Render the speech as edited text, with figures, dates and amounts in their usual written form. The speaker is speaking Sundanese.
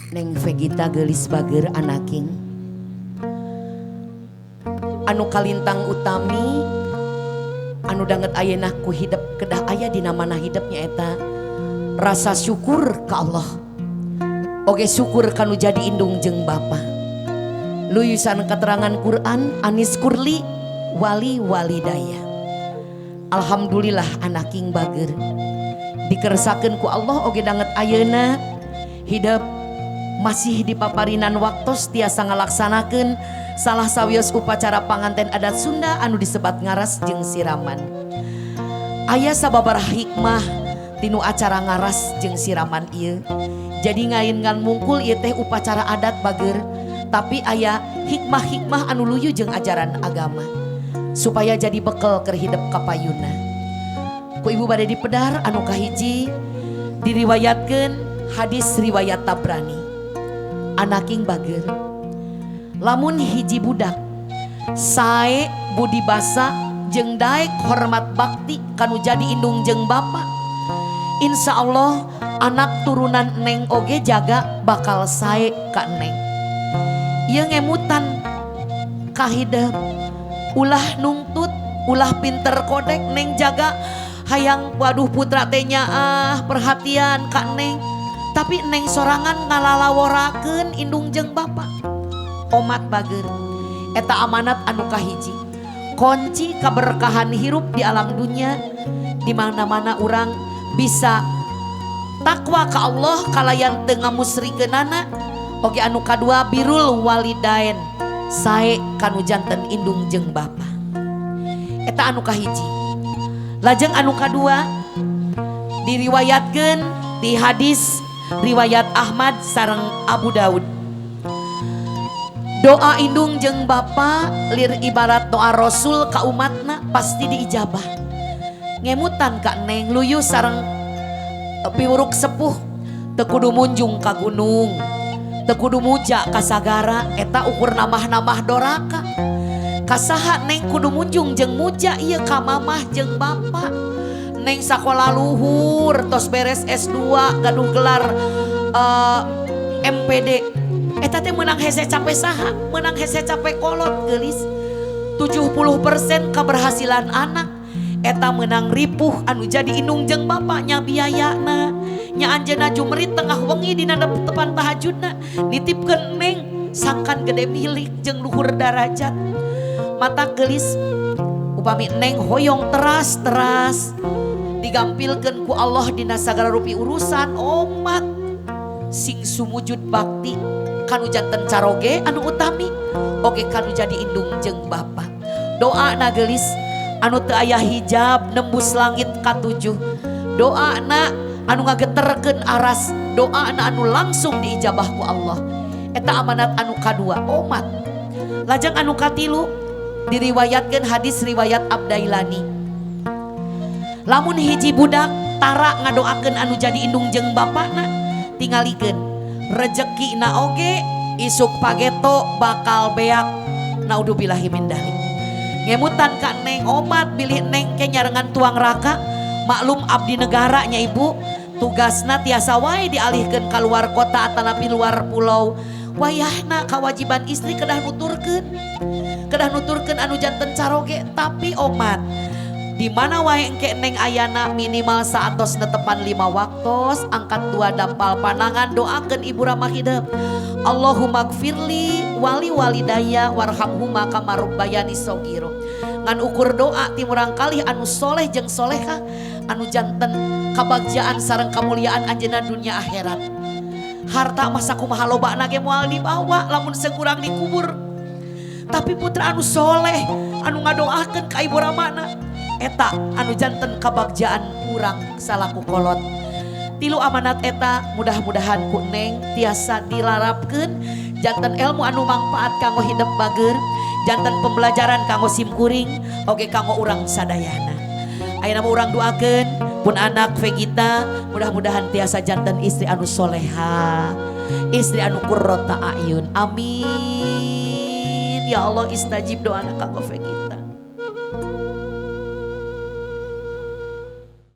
Neng Vegita geulis bager anaking anu kalintang utami anu danget ayeuna ku hidep kedah aya dina mana hidep nyaeta rasa syukur ka Allah oge syukur kanu jadi indung jeung bapa. Luyusan keterangan Quran aniskurli wali walidaya. Alhamdulillah anaking bager dikersakeun ku Allah oge danget ayeuna hidep masih dipaparinan waktos tiasa ngalaksanakeun salah sawios upacara panganten adat Sunda anu disebat ngaras jeung siraman. Aya sababaraha hikmah tinu acara ngaras jeung siraman ieu. Jadi ngain ngan mungkul ieu teh upacara adat bager, tapi aya hikmah-hikmah anu luyu jeung ajaran agama supaya jadi bekel keur hidep kapayuna. Ku ibu bade dipedar anu kahiji diriwayatkeun hadis riwayat Tabrani. Anaking bager lamun hiji budak sae budi basa jeung daek hormat bakti kanu jadi indung jeung bapa, insya Allah anak turunan neng oge jaga bakal sae ka neng. Ieu ngemutan kahidep ulah nungtut ulah pinter kodek neng jaga hayang waduh putra teh nyaah perhatian ka neng, tapi neng sorangan ngalalaworakeun indung jeung bapa. Omat bager eta amanat anu kahiji kunci keberkahan hirup di alam dunia di mana-mana urang bisa takwa ka Allah kalayan teu ngamusrikeunana. Oge anu kadua birrul walidain sae kanu janten indung jeung bapa. Eta anu kahiji. Lajeng anu kadua diriwayatkeun di hadis riwayat Ahmad sareng Abu Daud. Doa indung jeung bapa lir ibarat doa Rasul ka umatna pasti diijabah. Ngemutan ka neng luyu sareng piwuruk sepuh teu kudu munjung ka gunung, teu kudu muja ka sagara, eta ukur namah-namah doraka. Kasaha neng kudu munjung jeung muja ieu ka mamah jeung bapa. Neng sakola luhur tos beres S2 gaduh gelar MPD. Eta teh meunang hese cape saha, meunang hese cape kolot geulis. 70% keberhasilan anak eta meunang ripuh anu jadi indung jeung bapaknya biayana. Nya anjeunna jumerit tengah wengi dina tepan tahajudna nitipkeun neng sangkan gede milik jeung luhur darajat. Mata geulis upami neng hoyong teras-teras digampilkeun ku Allah dina sagala rupi urusan omat sing sumujud bakti kanu janten caroge anu utami oge kanu jadi indung jeung bapa. Doa na geulis anu teu aya hijab nembus langit katujuh. Doa na anu ngageterkeun aras, doa na anu langsung diijabah ku Allah. Eta amanat anu kadua omat. Lajeng anu katilu diriwayatkeun hadis riwayat Abdailani. Lamun hiji budak tara ngadoakeun anu jadi indung jeung bapana, tingalikeun rejeki na oge isuk pageto bakal beak. Naudzubillahi min dzalik. Ngemutan ka neng omat bilih neng ke nyarengan tuang raka, maklum abdi negara nya ibu, tugasna tiasa wae dialihkeun ka luar kota atanapi luar pulau. Wayahna kewajiban istri kedah nuturkeun, kedah nuturkeun anu janten caroge. Tapi omat di mana wae engke neng ayana minimal saatos netepan 5 waktos, angkat 2 dampal panangan, doakeun ibu ramah hidep. Allahumma gfirli wali walidaya warhamhuma kama rabbayani shogiro. Ngan ukur doa timurang kalih anu soleh jeung soleha anu janten kabagjaan sareng kamuliaan anjeunna dunia akhirat. Harta masa kumaha lobana ge moal dibawa lamun sekurang dikubur. Tapi putra anu soleh anu ngadoakeun ka ibu ramana eta anu janten kabagjaan urang salaku kolot. Tilu amanat eta mudah-mudahan ku neng tiasa dilarapkeun janten ilmu anu mangfaat kanggo hidep bager, janten pembelajaran kanggo simkuring oge kanggo urang sadayana. Ayeuna mah urang doakeun pun anak Vegita mudah-mudahan tiasa janten istri anu soleha, istri anu qurrata ayun. Amin. Ya Allah istajib doa anak kanggo Vegita.